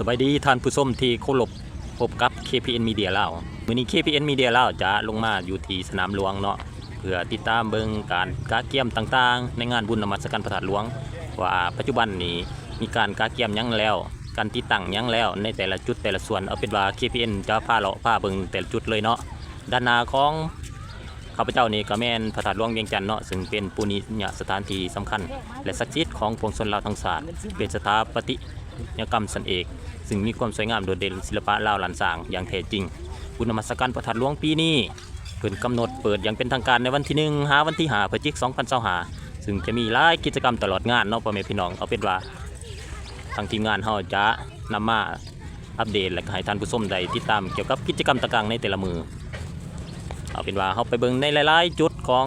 ສະບາຍດີທ່ານຜູ້ຊົມທີ່ເຄົາລົບ, ພົບກັບ ເຄ ພີ ເອັນ ມີເດຍ ລາວ. ມື້ນີ້ ເຄ ພີ ເອັນ ມີເດຍ ລາວ ຈະລົງມາຢູ່ທີ່ສະໜາມຫຼວງເນາະ ເພື່ອຕິດຕາມເບິ່ງການກະກຽມຕ່າງໆ ໃນງານບຸນນະມັດສະການພະທາດຫຼວງ ວ່າປັດຈຸບັນນີ້ມີການກະກຽມຫຍັງແລ້ວ, ການຕິດຕັ້ງຫຍັງແລ້ວ ໃນແຕ່ລະຈຸດແຕ່ລະສ່ວນ. ເອົາເປັນວ່າ ເຄ ພີ ເອັນ ຈະພາເລາະພາເບິ່ງແຕ່ລະຈຸດເລີຍເນາະ. ດ້ານໜ້າຂອງ ຂ້າພະເຈົ້ານີ້ກໍແມ່ນພະທາດຫຼວງວຽງຈັນເນາະ, ຊຶ່ງເປັນປູນຍະສະຖານທີ່ສຳຄັນ ແລະ ສັກສິດຂອງປວງຊົນລາວທັງຊາດ, ເປັນສະຖາປັດຕະຍະກຳຊັ້ນເອກ ຊຶ່ງມີຄວາມສວຍງາມໂດດເດັ່ນສິລະປະລາວລ້ານຊ້າງຢ່າງແທ້ຈິງ. ບຸນນະມັດສະການພະທາດຫຼວງປີນີ້ ເພິ່ນກຳນົດເປີດຢ່າງເປັນທາງການໃນວັນທີໜຶ່ງ ຫາວັນທີຫ້າ ພະຈິກ ສອງພັນຊາວຫ້າ ຊຶ່ງຈະມີຫຼາຍກິດຈະກຳຕະຫຼອດງານເນາະ ພໍ່ແມ່ພີ່ນ້ອງ. ເອົາເປັນວ່າ ທາງທີມງານເຮົາຈະນຳມາອັບເດດ ແລະ ໃຫ້ທ່ານຜູ້ຊົມໄດ້ຕິດຕາມກ່ຽວກັບກິດຈະກຳຕ່າງໆໃນແຕ່ລະມື້. ເອົາເປັນວ່າເຮົາໄປເບິ່ງໃນຫຼາຍໆຈຸດຂອງ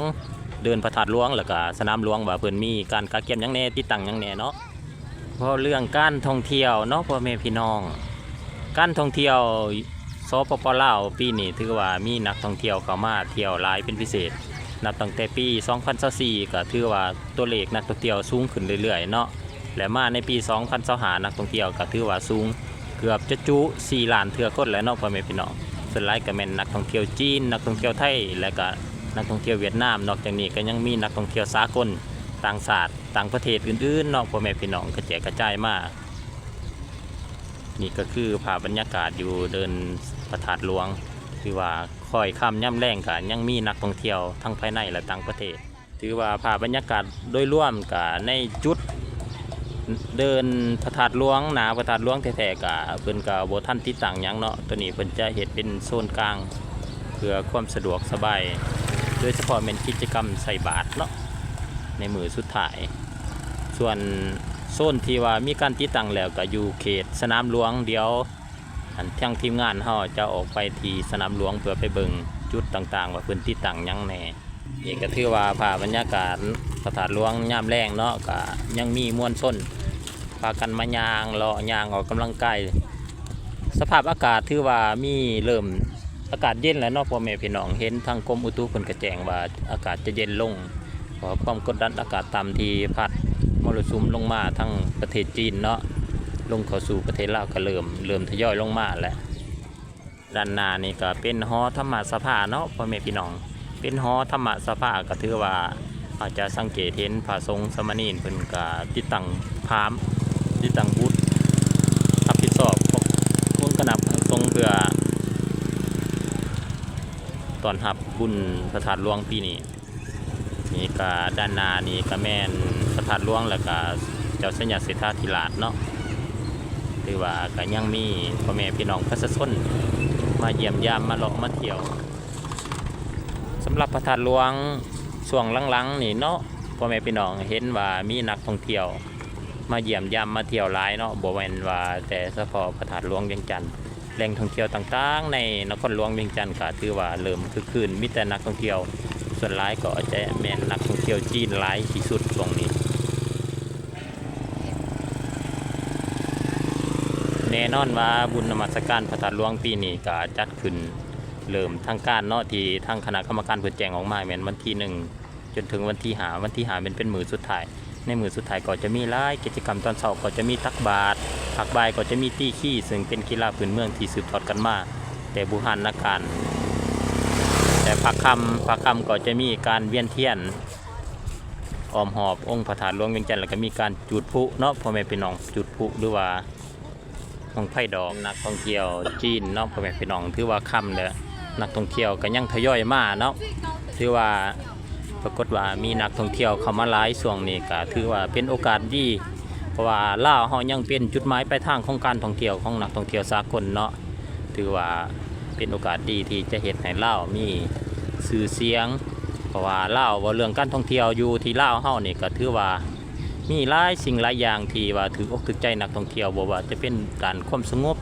ເດີ່ນພະທາດຫຼວງ ແລ້ວກະສະໜາມຫຼວງ ວ່າເພິ່ນມີການກະກຽມຫຍັງແດ່, ຕິດຕັ້ງຫຍັງແດ່ເນາະ. ເວົ້າເລື່ອງການທ່ອງທ່ຽວເນາະ ພໍ່ແມ່ພີ່ນ້ອງ, ການທ່ອງທ່ຽວ ສປປ ລາວ ປີນີ້ຖືວ່າມີນັກທ່ອງທ່ຽວເຂົ້າມາທ່ຽວຫຼາຍເປັນພິເສດ. ນັບຕັ້ງແຕ່ປີສອງພັນຊາວສີ່ ກໍຖືວ່າຕົວເລກນັກທ່ອງທ່ຽວສູງຂຶ້ນເລື້ອຍໆເນາະ ແລະ ມາໃນປີສອງພັນຊາວຫ້າ ນັກທ່ອງທ່ຽວກໍຖືວ່າສູງ ເກືອບຈະຈຸສີ່ລ້ານເທື່ອຄົນແລ້ວເນາະ ພໍ່ແມ່ພີ່ນ້ອງ. ສ່ວນຫຼາຍກໍແມ່ນນັກທ່ອງທ່ຽວຈີນ, ນັກທ່ອງທ່ຽວໄທ ແລະ ກໍນັກທ່ອງທ່ຽວຫວຽດນາມ. ນອກຈາກນີ້ກໍຍັງມີນັກທ່ອງທ່ຽວສາກົນ, ຕ່າງຊາດ, ຕ່າງປະເທດອື່ນໆເນາະ ພໍ່ແມ່ພີ່ນ້ອງ ກະແຈກກະຈາຍມາ. ນີ້ກໍຄືພາບບັນຍາກາດຢູ່ເດີ່ນພະທາດຫຼວງ ຖືວ່າຄ້ອຍຄ່ຳຍາມແລງກໍຍັງມີນັກທ່ອງທ່ຽວທັງພາຍໃນ ແລະ ຕ່າງປະເທດ. ຖືວ່າພາບບັນຍາກາດໂດຍລວມກໍໃນຈຸດເດີ່ນພະທາດຫຼວງ, ໜ້າພະທາດຫຼວງແທ້ໆ ກໍເພິ່ນກໍບໍ່ທັນຕິດຕັ້ງຫຍັງເນາະ. ໂຕນີ້ເພິ່ນຈະເຮັດເປັນໂຊນກາງ ເພື່ອຄວາມສະດວກສະບາຍ, ໂດຍສະເພາະແມ່ນກິດຈະກຳໃສ່ບາດເນາະ ໃນມື້ສຸດທ້າຍ. ສ່ວນໂຊນທີ່ວ່າມີການຕິດຕັ້ງແລ້ວກໍຢູ່ເຂດສະໜາມຫຼວງ. ດຽວ ອັນ ທາງທີມງານເຮົາຈະອອກໄປທີ່ສະໜາມຫຼວງ ເພື່ອໄປເບິ່ງຈຸດຕ່າງໆ ວ່າເພິ່ນຕິດຕັ້ງຫຍັງແດ່. ນີ້ກໍຖືວ່າພາບບັນຍາກາດພະທາດຫຼວງຍາມແລງເນາະ, ກໍຍັງມີມວນຊົນພາກັນມາຍ່າງເລາະ ຍ່າງອອກກຳລັງກາຍ. ສະພາບອາກາດຖືວ່າມີເລີ່ມ ອາກາດເຢັນແລ້ວເນາະ ພໍ່ແມ່ພີ່ນ້ອງ. ເຫັນທາງກົມອຸຕຸເພິ່ນກໍແຈ້ງວ່າອາກາດຈະເຢັນລົງ ເພາະຄວາມກົດດັນອາກາດຕ່ຳທີ່ພັດມໍລະສຸມລົງມາທາງປະເທດຈີນເນາະ ລົງເຂົ້າສູ່ປະເທດລາວ ກໍເລີ່ມ ເລີ່ມທະຍອຍລົງມາແລ້ວ. ດ້ານໜ້ານີ້ກໍເປັນຫໍທຳມະສະພາເນາະ ພໍ່ແມ່ພີ່ນ້ອງ, ເປັນຫໍທຳມະສະພາ. ກໍຖືວ່າເຮົາຈະສັງເກດເຫັນພະສົງສາມະເນນເພິ່ນກໍຕິດຕັ້ງພາມ ຕິດຕັ້ງບຸດ ຮັບຜິດຊອບອົງຄະນະພະສົງ ເພື່ອຕ້ອນຮັບບຸນພະທາດຫຼວງປີນີ້. ນີ້ກະດ້ານໜ້ານີ້ກະແມ່ນພະທາດຫຼວງ ແລ້ວກະເຈົ້າໄຊຍະເສດຖາທິລາດເນາະ. ຖືວ່າກະຍັງມີພໍ່ແມ່ພີ່ນ້ອງປະຊາຊົນມາຢ້ຽມຢາມ ມາເລາະມາທ່ຽວ. ສຳລັບພະທາດຫຼວງຊ່ວງຫຼັງໆນີ້ເນາະ ພໍ່ແມ່ພີ່ນ້ອງເຫັນວ່າມີນັກທ່ອງທ່ຽວມາຢ້ຽມຢາມມາທ່ຽວຫຼາຍເນາະ, ບໍ່ແມ່ນວ່າແຕ່ສະເພາະພະທາດຫຼວງວຽງຈັນ. ແຫຼ່ງທ່ອງທ່ຽວຕ່າງໆໃນນະຄອນຫຼວງວຽງຈັນກໍຖືວ່າເລີ່ມຄຶກຄື້ນ, ມີແຕ່ນັກທ່ອງທ່ຽວ, ສ່ວນຫຼາຍກໍຈະແມ່ນນັກທ່ອງທ່ຽວຈີນຫຼາຍທີ່ສຸດຊ່ວງນີ້. ແນ່ນອນວ່າບຸນນະມັດສະການພະທາດຫຼວງປີນີ້ກໍຈັດຂຶ້ນເລີ່ມທາງການເນາະ, ທີ່ທາງຄະນະກຳມະການເພິ່ນແຈ້ງອອກມາແມ່ນວັນທີໜຶ່ງ ຈົນເຖິງວັນທີຫ້າ, ວັນທີຫ້າແມ່ນເປັນມື້ສຸດທ້າຍ. ໃນມື້ສຸດທ້າຍກໍຈະມີຫຼາຍກິດຈະກຳ, ຕອນເຊົ້າກໍຈະມີຕັກບາດ, ພາກບ່າຍກໍຈະມີຕີຄີ, ເຊິ່ງເປັນກິລາພື້ນເມືອງທີ່ສືບທອດກັນມາແຕ່ບູຮານນະການ, ແຕ່ພາກຄ່ຳ, ພາກຄ່ຳກໍຈະມີການວຽນທຽນອ້ອມຮອບອົງພະທາດຫຼວງວຽງຈັນ, ແລ້ວກໍມີການຈູດພລຸເນາະ ພໍ່ແມ່ພີ່ນ້ອງ, ຈູດພລຸ ຫຼືວ່າ ບັ້ງໄຟດອກ. ນັກທ່ອງທ່ຽວຈີນເນາະ ພໍ່ແມ່ພີ່ນ້ອງ, ຖືວ່າຄ່ຳແລ້ວ ນັກທ່ອງທ່ຽວກໍຍັງທະຍອຍມາເນາະ, ຖືວ່າປາກົດວ່າມີນັກທ່ອງທ່ຽວເຂົ້າມາຫຼາຍຊ່ວງນີ້, ກໍຖືວ່າເປັນໂອກາດດີ ເພາະວ່າລາວເຮົາຍັງເປັນຈຸດໝາຍປາຍທາງຂອງການທ່ອງທ່ຽວຂອງນັກທ່ອງທ່ຽວສາກົນເນາະ, ຖືວ່າເປັນໂອກາດດີທີ່ຈະເຮັດໃຫ້ລາວມີຊື່ສຽງ, ເພາະວ່າລາວ ເວົ້າເລື່ອງການທ່ອງທ່ຽວຢູ່ທີ່ລາວເຮົານີ້ ກໍຖືວ່າ ມີຫຼາຍສິ່ງຫຼາຍຢ່າງທີ່ວ່າຖືກອົກຖືກໃຈນັກທ່ອງທ່ຽວ, ບໍ່ວ່າຈະເປັນດ້ານຄວາມສະຫງົບ,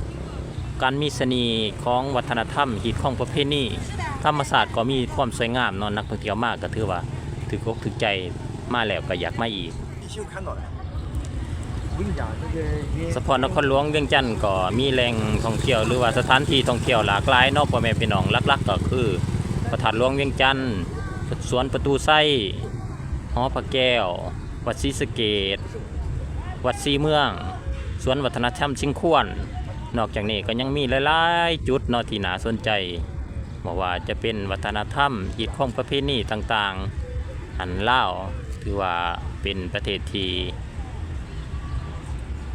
ການມີສະເໜ່ຫຂອງວັດທະນະທຳ, ຮີດຄອງປະເພນີ, ທຳມະຊາດກໍມີຄວາມສວຍງາມເນາະ, ນັກທ່ອງທ່ຽວມາກໍຖືວ່າຖືກອົກຖືກໃຈ, ມາແລ້ວກໍຢາກມາອີກ. ສະເພາະນະຄອນຫຼວງວຽງຈັນກໍມີແຫຼ່ງທ່ອງທ່ຽວ ຫຼືວ່າສະຖານທີ່ທ່ອງທ່ຽວຫຼາກຫຼາຍເນາະ ພໍ່ແມ່ພີ່ນ້ອງ, ຫຼັກໆກໍຄືພະທາດຫຼວງວຽງຈັນ, ສວນປະຕູໄຊ, ຫໍພະແກ້ວ, ວັດສີສະເກດ, ວັດສີເມືອງ, ສວນວັດທະນະທຳຊຽງຂວານ, ນອກຈາກນີ້ກໍຍັງມີຫຼາຍໆຈຸດເນາະທີ່ໜ້າສົນໃຈ, ບໍ່ວ່າຈະເປັນວັດທະນະທຳ, ຮີດຄອງປະເພນີຕ່າງໆ. ອັນລາວຖືວ່າເປັນປະເທດທີ່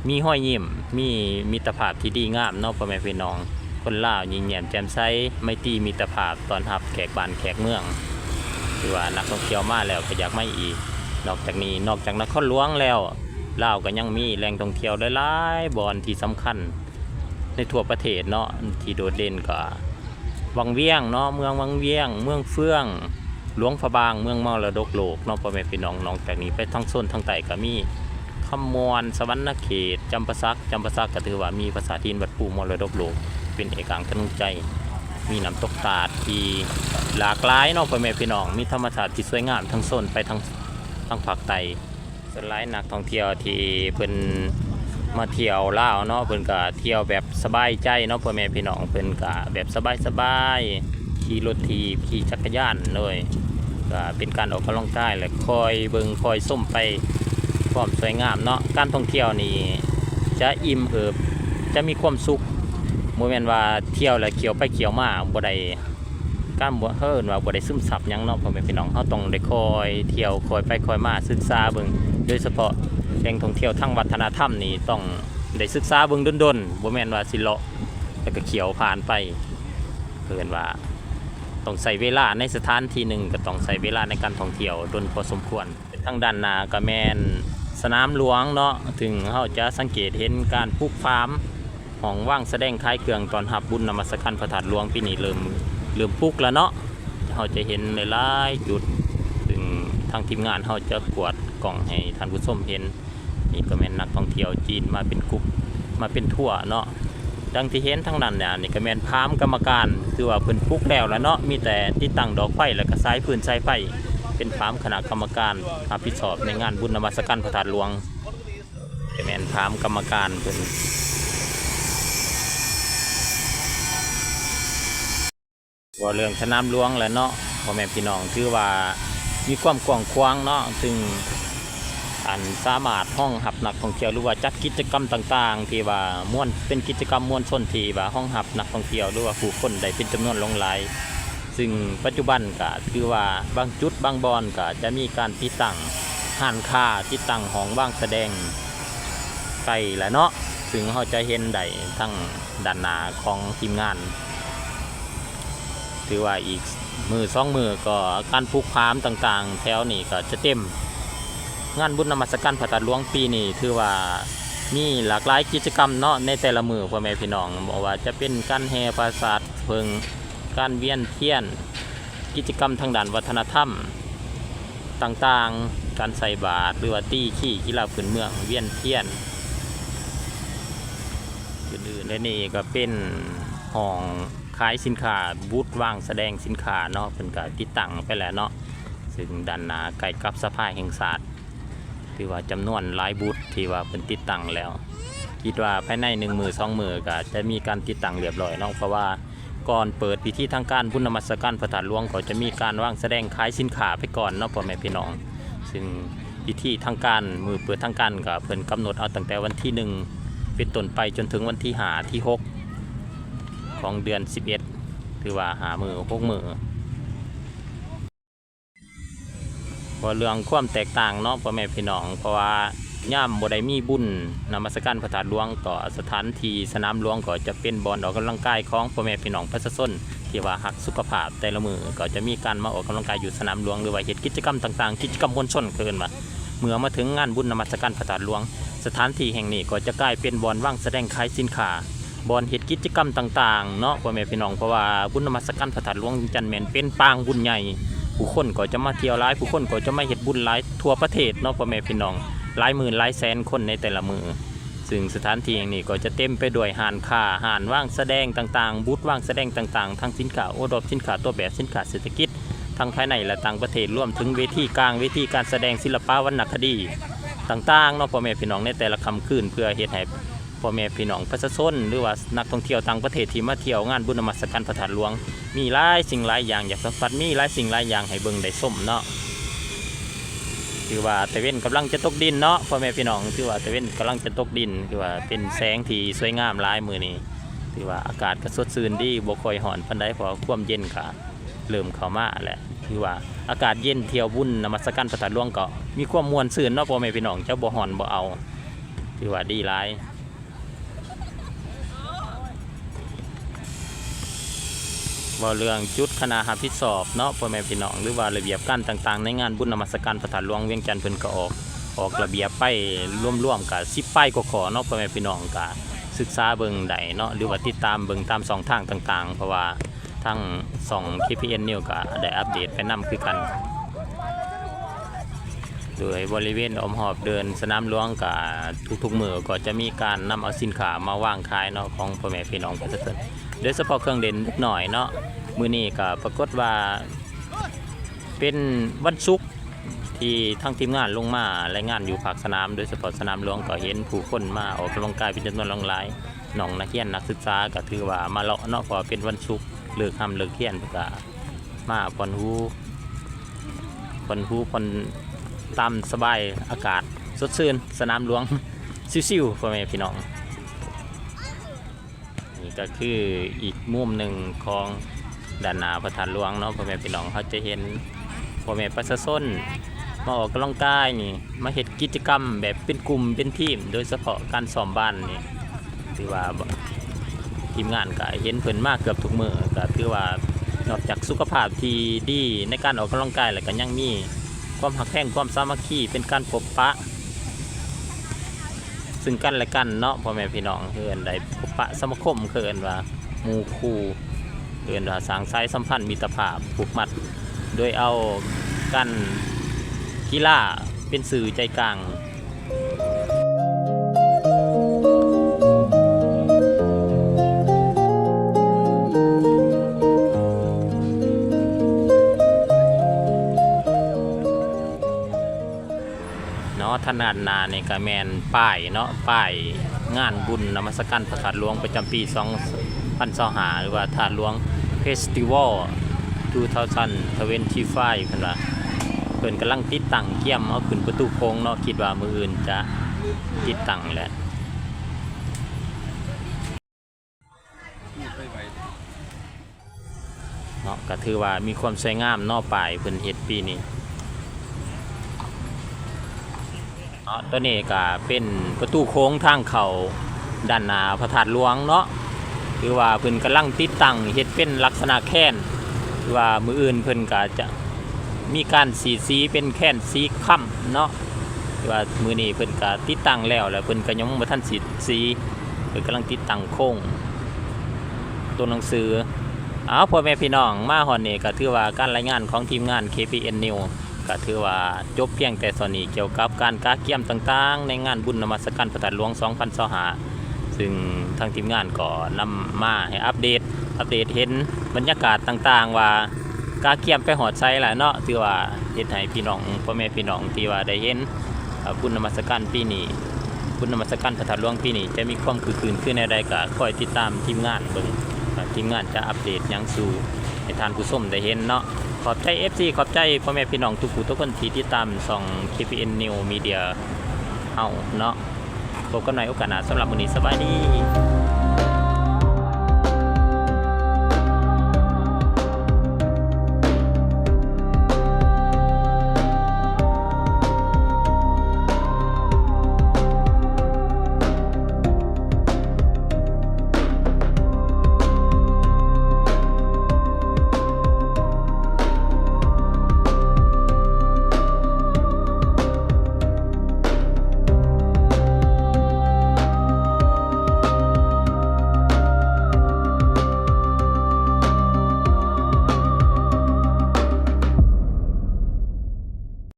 ມີຮອຍຍິ້ມ, ມີມິດຕະພາບທີ່ດີງາມເນາະ ພໍ່ແມ່ພີ່ນ້ອງ. ຄົນລາວຍິ້ມແຍ້ມແຈ່ມໃສ, ໄມຕີມິດຕະພາບ, ຕ້ອນຮັບແຂກບ້ານແຂກເມືອງ, ຖືວ່ານັກທ່ອງທ່ຽວມາແລ້ວກໍຢາກມາອີກ. ນອກຈາກນີ້, ນອກຈາກນະຄອນຫຼວງແລ້ວ, ລາວກໍຍັງມີແຫຼ່ງທ່ອງທ່ຽວຫຼາຍໆບ່ອນທີ່ສຳຄັນໃນທົ່ວປະເທດເນາະ, ທີ່ໂດດເດັ່ນກໍວັງວຽງເນາະ, ເມືອງວັງວຽງ, ເມືອງເຟືອງ, ຫຼວງພະບາງ, ເມືອງມໍລະດົກໂລກເນາະ ພໍ່ແມ່ພີ່ນ້ອງ. ນອກຈາກນີ້ໄປທາງໂຊນທາງໃຕ້ກໍມີຄຳມ່ວນ, ສະຫວັນນະເຂດ, ຈຳປາສັກ, ຈຳປາສັກກໍຖືວ່າມີປາສາດຫີນວັດພູມໍລະດົກໂລກເປັນເອກາງຄະນຸໄຈ, ມີນ້ຳຕົກຕາດທີ່ຫຼາກຫຼາຍເນາະ ພໍ່ແມ່ພີ່ນ້ອງ, ມີທຳມະຊາດທີ່ສວຍງາມທັງໂຊນໄປທາງ ທາງພາກໃຕ້. ສ່ວນຫຼາຍນັກທ່ອງທ່ຽວທີ່ເພິ່ນມາທ່ຽວລາວເນາະ, ເພິ່ນກໍທ່ຽວແບບສະບາຍໃຈເນາະ ພໍ່ແມ່ພີ່ນ້ອງ, ເພິ່ນກໍແບບສະບາຍໆ, ຂີ່ລົດຖີບ, ຂີ່ຈັກກະຍານເລີຍ, ກໍເປັນການອອກກຳລັງກາຍ ແລະ ຄອຍເບິ່ງຄອຍຊົມໄປຄວາມສວຍງາມເນາະ. ການທ່ອງທ່ຽວນີ້ຈະອີ່ມເອີບ, ຈະມີຄວາມສຸກ, ບໍ່ແມ່ນວ່າທ່ຽວແລ້ວຂຽວໄປຂຽວມາບໍ່ໄດ້. ການບໍ່ ເອີ້ນວ່າບໍ່ໄດ້ຊຶມຊັບຫຍັງເນາະ ພໍ່ແມ່ພີ່ນ້ອງ, ເຮົາຕ້ອງໄດ້ຄ່ອຍທ່ຽວ, ຄ່ອຍໄປຄ່ອຍມາ, ສຶກສາເບິ່ງ, ໂດຍສະເພາະແຫຼ່ງທ່ອງທ່ຽວທາງວັດທະນະທຳນີ້ ຕ້ອງໄດ້ສຶກສາເບິ່ງດົນໆ, ບໍ່ແມ່ນວ່າຊິເລາະແລ້ວກໍຂຽວຜ່ານໄປ. ເອີ້ນວ່າຕ້ອງໃຊ້ເວລາໃນສະຖານທີ່ໜຶ່ງ, ກໍຕ້ອງໃຊ້ເວລາໃນການທ່ອງທ່ຽວດົນພໍສົມຄວນ. ທາງດ້ານໜ້າກໍແມ່ນສະໜາມຫຼວງເນາະ, ເຊິ່ງເຮົາຈະສັງເກດເຫັນການປູກຟາມ ຫ້ອງວາງສະແດງຂາຍເຄື່ອງຕ້ອນຮັບບຸນນະມັດສະການພະທາດຫຼວງປີນີ້ເລີ່ມ ເລີ່ມປຸກແລ້ວເນາະ. ເຮົາຈະເຫັນຫຼາຍໆຈຸດ, ເຊິ່ງທາງທີມງານເຮົາຈະກວດກ້ອງໃຫ້ທ່ານຜູ້ຊົມເຫັນ. ນີ້ກໍແມ່ນນັກທ່ອງທ່ຽວຈີນມາເປັນກຸ່ມ ມາເປັນທົວເນາະ. ດັ່ງທີ່ເຫັນທາງນັ້ນນີ້ ອັນນີ້ກໍແມ່ນພາມກຳມະການ, ຖືວ່າເພິ່ນປຸກແລ້ວລະເນາະ, ມີແຕ່ຕິດຕັ້ງດອກໄຟ ແລ້ວກໍສາຍຟືນສາຍໄຟ. ເປັນພາມຄະນະກຳມະການຮັບຜິດຊອບໃນງານບຸນນະມັດສະການພະທາດຫຼວງ. ແມ່ນພາມກຳມະການເພິ່ນ. ເວົ້າເລື່ອງສະໜາມຫຼວງແຫຼະເນາະ ພໍ່ແມ່ພີ່ນ້ອງ, ຖືວ່າມີຄວາມກວ້າງຂວາງເນາະ, ຊຶ່ງ ອັນ ສາມາດຮອງຮັບນັກທ່ອງທ່ຽວ ຫຼືວ່າຈັດກິດຈະກຳຕ່າງໆ ທີ່ວ່າມ່ວນ ເປັນກິດຈະກຳມວນຊົນທີ່ວ່າຮອງຮັບນັກທ່ອງທ່ຽວ ຫຼືວ່າຜູ້ຄົນໄດ້ເປັນຈຳນວນຫຼວງຫຼາຍ. ຊຶ່ງປັດຈຸບັນກະຖືວ່າບາງຈຸດບາງບ່ອນກະຈະມີການຕິດຕັ້ງຮ້ານຄ້າ, ຕິດຕັ້ງຫ້ອງວາງສະແດງໄກແລ້ວເນາະ, ຊຶ່ງເຮົາຈະເຫັນໄດ້ທາງດ້ານໜ້າຂອງທີມງານ. ຖືວ່າອີກມື້ສອງມື້ກໍການຜູກພາມຕ່າງໆແຖວນີ້ກໍຈະເຕັມ. ງານບຸນນະມັດສະການພະທາດຫຼວງປີນີ້ຖືວ່າມີຫຼາກຫຼາຍກິດຈະກຳເນາະ ໃນແຕ່ລະມື້ ພໍ່ແມ່ພີ່ນ້ອງ, ບໍ່ວ່າຈະເປັນການແຫ່ຜາສາດເຜິ້ງ, ການວຽນທຽນ, ກິດຈະກຳທາງດ້ານວັດທະນະທຳຕ່າງໆ, ການໃສ່ບາດ ຫຼືວ່າຕີຄີ, ກິລາພື້ນເມືອງ, ວຽນທຽນ ອື່ນໆ. ແລະ ນີ້ກໍເປັນຫ້ອງຂາຍສິນຄ້າ, ບູດວາງສະແດງສິນຄ້າເນາະ, ເພິ່ນກໍຕິດຕັ້ງໄປແລ້ວເນາະ, ຊຶ່ງດ້ານໜ້າໃກ້ກັບສະພາແຫ່ງຊາດ. ຖືວ່າຈຳນວນຫຼາຍບູດທີ່ວ່າເພິ່ນຕິດຕັ້ງແລ້ວ, ຄິດວ່າພາຍໃນໜຶ່ງມື້ສອງມື້ກໍຈະມີການຕິດຕັ້ງລຽບລ້ອຍເນາະ, ເພາະວ່າກ່ອນເປີດພິທີທາງການບຸນນະມັດສະການພະທາດຫຼວງ ກໍຈະມີການວາງສະແດງຂາຍສິນຄ້າໄປກ່ອນເນາະ ພໍ່ແມ່ພີ່ນ້ອງ. ຊຶ່ງພິທີທາງການ, ມື້ເປີດທາງການ ກໍເພິ່ນກຳນົດເອົາຕັ້ງແຕ່ວັນທີໜຶ່ງເປັນຕົ້ນໄປ ຈົນເຖິງວັນທີຫ້າ ທີຫົກ ຂອງເດືອນສິບເອັດ, ຖືວ່າຫ້າມື້ ຫົກມື້. ເວົ້າເລື່ອງຄວາມແຕກຕ່າງເນາະ ພໍ່ແມ່ພີ່ນ້ອງ, ເພາະວ່າຍາມບໍ່ໄດ້ມີບຸນນະມັດສະການພະທາດຫຼວງ ກໍສະຖານທີ່ສະໜາມຫຼວງກໍຈະເປັນບ່ອນອອກກຳລັງກາຍຂອງພໍ່ແມ່ພີ່ນ້ອງປະຊາຊົນທີ່ວ່າຮັກສຸຂະພາບ. ແຕ່ລະມື້ກໍຈະມີການມາອອກກຳລັງກາຍຢູ່ສະໜາມຫຼວງ ຫຼືວ່າເຮັດກິດຈະກຳຕ່າງໆ, ກິດຈະກຳມວນຊົນເຂົາເອີ້ນວ່າ. ເມື່ອມາເຖິງງານບຸນນະມັດສະການພະທາດຫຼວງ, ສະຖານທີ່ແຫ່ງນີ້ກໍຈະກາຍເປັນບ່ອນວາງສະແດງຂາຍສິນຄ້າ, ບ່ອນເຮັດກິດຈະກຳຕ່າງໆເນາະ ພໍ່ແມ່ພີ່ນ້ອງ, ເພາະວ່າບຸນນະມັດສະການພະທາດຫຼວງວຽງຈັນແມ່ນເປັນປາງບຸນໃຫຍ່, ຜູ້ຄົນກໍຈະມາທ່ຽວຫຼາຍ, ຜູ້ຄົນກໍຈະມາເຮັດບຸນຫຼາຍທົ່ວປະເທດເນາະ ພໍ່ແມ່ພີ່ນ້ອງ, ຫຼາຍໝື່ນຫຼາຍແສນຄົນໃນແຕ່ລະມື້. ຊຶ່ງສະຖານທີ່ແຫ່ງນີ້ກໍຈະເຕັມໄປດ້ວຍຮ້ານຄ້າ, ຮ້ານວາງສະແດງຕ່າງໆ, ບູດວາງສະແດງຕ່າງໆ, ທັງສິນຄ້າໂອດອບ, ສິນຄ້າຕົວແບບ, ສິນຄ້າເສດຖະກິດ ທັງພາຍໃນ ແລະ ຕ່າງປະເທດ, ລວມເຖິງເວທີກາງ, ເວທີການສະແດງສິລະປະວັນນະຄະດີຕ່າງໆເນາະ ພໍ່ແມ່ພີ່ນ້ອງ, ໃນແຕ່ລະຄ່ຳຄືນ ເພື່ອເຮັດໃຫ້ພໍ່ແມ່ພີ່ນ້ອງປະຊາຊົນ ຫຼືວ່ານັກທ່ອງທ່ຽວຕ່າງປະເທດທີ່ມາທ່ຽວງານບຸນນະມັດສະການພະທາດຫຼວງ ມີຫຼາຍສິ່ງຫຼາຍຢ່າງຢາກສຳຜັດ, ມີຫຼາຍສິ່ງຫຼາຍຢ່າງໃຫ້ເບິ່ງໄດ້ຊົມເນາະ. ຖືວ່າຕາເວັນກຳລັງຈະຕົກດິນເນາະ ພໍ່ແມ່ພີ່ນ້ອງ, ຖືວ່າຕາເວັນກຳລັງຈະຕົກດິນ, ຖືວ່າເປັນແສງທີ່ສວຍງາມຫຼາຍມື້ນີ້. ຖືວ່າອາກາດກໍສົດຊື່ນດີ, ບໍ່ຄ່ອຍຮ້ອນປານໃດ ເພາະວ່າຄວາມເຢັນກໍເລີ່ມເຂົ້າມາແລ້ວ. ຖືວ່າອາກາດເຢັນ, ທ່ຽວບຸນນະມັດສະການພະທາດຫຼວງກໍມີຄວາມມ່ວນຊື່ນເນາະ ພໍ່ແມ່ພີ່ນ້ອງ, ຈະບໍ່ຮ້ອນບໍ່ເອົາ, ຖືວ່າດີຫຼາຍ. ເວົ້າເລື່ອງຈຸດຄະນະຮັບຜິດຊອບເນາະ ພໍ່ແມ່ພີ່ນ້ອງ, ຫຼືວ່າລະບຽບການຕ່າງໆ ໃນງານບຸນນະມັດສະການພະທາດຫຼວງວຽງຈັນ ເພິ່ນກໍອອກ ອອກລະບຽບໄປລວມໆ ກະສິບປາຍກວ່າຂໍ້ເນາະ ພໍ່ແມ່ພີ່ນ້ອງ, ກະສຶກສາເບິ່ງໄດ້ເນາະ ຫຼືວ່າຕິດຕາມເບິ່ງຕາມຊ່ອງທາງຕ່າງໆ ເພາະວ່າ ທາງຊ່ອງ KPN News ກໍໄດ້ອັບເດດໄປນຳຄືກັນ. ໂດຍບໍລິເວນອ້ອມຮອບເດີ່ນສະໜາມຫຼວງ ກໍທຸກໆມື້ກໍຈະມີການນຳເອົາສິນຄ້າມາວາງຂາຍເນາະ ຂອງພໍ່ແມ່ພີ່ນ້ອງປະຊາຊົນ, ໂດຍສະເພາະເຄື່ອງຫຼິ້ນເດັກນ້ອຍເນາະ. ມື້ນີ້ກໍປາກົດວ່າເປັນວັນສຸກ ທີ່ທາງທີມງານລົງມາລາຍງານຢູ່ພາກສະໜາມ, ໂດຍສະເພາະສະໜາມຫຼວງ ກໍເຫັນຜູ້ຄົນມາອອກກຳລັງກາຍເປັນຈຳນວນຫຼວງຫຼາຍ. ນ້ອງນັກຮຽນນັກສຶກສາກໍຖືວ່າມາເລາະເນາະ ເພາະວ່າເປັນວັນສຸກ ເລີກຮ່ຳເລີກຮຽນ ເພິ່ນກໍມາຜ່ອນຫູ ຜ່ອນຫູ ຜ່ອນ ຕາມສະບາຍ, ອາກາດສົດຊື່ນ ສະໜາມຫຼວງ ຊິວໆ ພໍ່ແມ່ພີ່ນ້ອງ. ນີ້ກໍຄືອີກມຸມໜຶ່ງຂອງດ້ານໜ້າພະທາດຫຼວງເນາະ ພໍ່ແມ່ພີ່ນ້ອງ, ເຮົາຈະເຫັນພໍ່ແມ່ປະຊາຊົນມາອອກກຳລັງກາຍນີ້ ມາເຮັດກິດຈະກຳແບບເປັນກຸ່ມເປັນທີມ, ໂດຍສະເພາະການຊ້ອມບານນີ້ ຖືວ່າທີມງານກໍເຫັນເພິ່ນມາເກືອບທຸກມື້, ກໍຖືວ່ານອກຈາກສຸຂະພາບທີ່ດີໃນການອອກກຳລັງກາຍແລ້ວ ກໍຍັງມີຄວາມຮັກແພງ ຄວາມສາມັກຄີ ເປັນການພົບປະ ຊຶ່ງກັນແລະກັນເນາະ ພໍ່ແມ່ພີ່ນ້ອງ, ເອີ້ນໄດ້ພົບປະສະມາຄົມ, ເອີ້ນວ່າໝູ່ຄູ່, ເອີ້ນວ່າສ້າງສາຍສຳພັນມິດຕະພາບຜູກມັດ ໂດຍເອົາການກິລາເປັນສື່ໃຈກາງ. ເນາະ ທາງດ້ານໜ້ານີ້ກໍແມ່ນປ້າຍເນາະ, ປ້າຍງານບຸນນະມັດສະການພະທາດຫຼວງປະຈຳປີສອງພັນຊາວຫ້າ ຫຼືວ່າທາດຫຼວງ Festival two thousand twenty-five ເພິ່ນວ່າ ເພິ່ນກຳລັງຕິດຕັ້ງ ກຽມເອົາຂຶ້ນປະຕູໂຂງເນາະ, ຄິດວ່າມື້ອື່ນຈະຕິດຕັ້ງແຫຼະ. ເນາະ ກໍຖືວ່າມີຄວາມສວຍງາມເນາະ, ປ້າຍເພິ່ນເຮັດປີນີ້ເນາະ. ຕົວນີ້ກໍເປັນປະຕູໂຂງທາງເຂົ້າດ້ານໜ້າພະທາດຫຼວງເນາະ, ຖືວ່າເພິ່ນກຳລັງຕິດຕັ້ງເຮັດເປັນລັກສະນະແຄນ, ຖືວ່າມື້ອື່ນເພິ່ນກໍຈະມີການສີດສີເປັນແຄນສີຄຳເນາະ, ຖືວ່າມື້ນີ້ເພິ່ນກໍຕິດຕັ້ງແລ້ວ ແລ້ວເພິ່ນກໍຍັງບໍ່ທັນສີດສີ. ເພິ່ນກຳລັງຕິດຕັ້ງໂຄງຕົວໜັງສື. ເອົາ ພໍ່ແມ່ພີ່ນ້ອງ ມາຮອດນີ້ກໍຖືວ່າການລາຍງານຂອງທີມງານ KPN News ກໍຖືວ່າຈົບພຽງແຕ່ສ່ວນນີ້ ກ່ຽວກັບການກະກຽມຕ່າງໆ ໃນງານບຸນນະມັດສະການພະທາດຫຼວງສອງພັນຊາວຫ້າ ຊຶ່ງທາງທີມງານກໍນຳມາໃຫ້ອັບເດດ, ອັບເດດເຫັນບັນຍາກາດຕ່າງໆ ວ່າກະກຽມໄປຮອດໃສແລ້ວເນາະ. ຖືວ່າເຮັດໃຫ້ພີ່ນ້ອງ ພໍ່ແມ່ພີ່ນ້ອງທີ່ວ່າໄດ້ເຫັນ ເອີ ບຸນນະມັດສະການປີນີ້ ບຸນນະມັດສະການພະທາດຫຼວງປີນີ້ຈະມີຄວາມຄຶກຄື້ນຄືແນວໃດ ກໍຄອຍຕິດຕາມທີມງານເບິ່ງ ວ່າທີມງານຈະອັບເດດຫຍັງສູ່ໃຫ້ທ່ານຜູ້ຊົມໄດ້ເຫັນເນາະ. ຂອບໃຈ ເອັຟຊີ ຂອບໃຈພໍ່ແມ່ພີ່ນ້ອງທຸກຜູ້ທຸກຄົນທີ່ຕິດຕາມຊ່ອງ KPN News Media ເຮົາເນາະ. ພົບກັນໃໝ່ໂອກາດໜ້າ, ສຳລັບມື້ນີ້ສະບາຍດີ.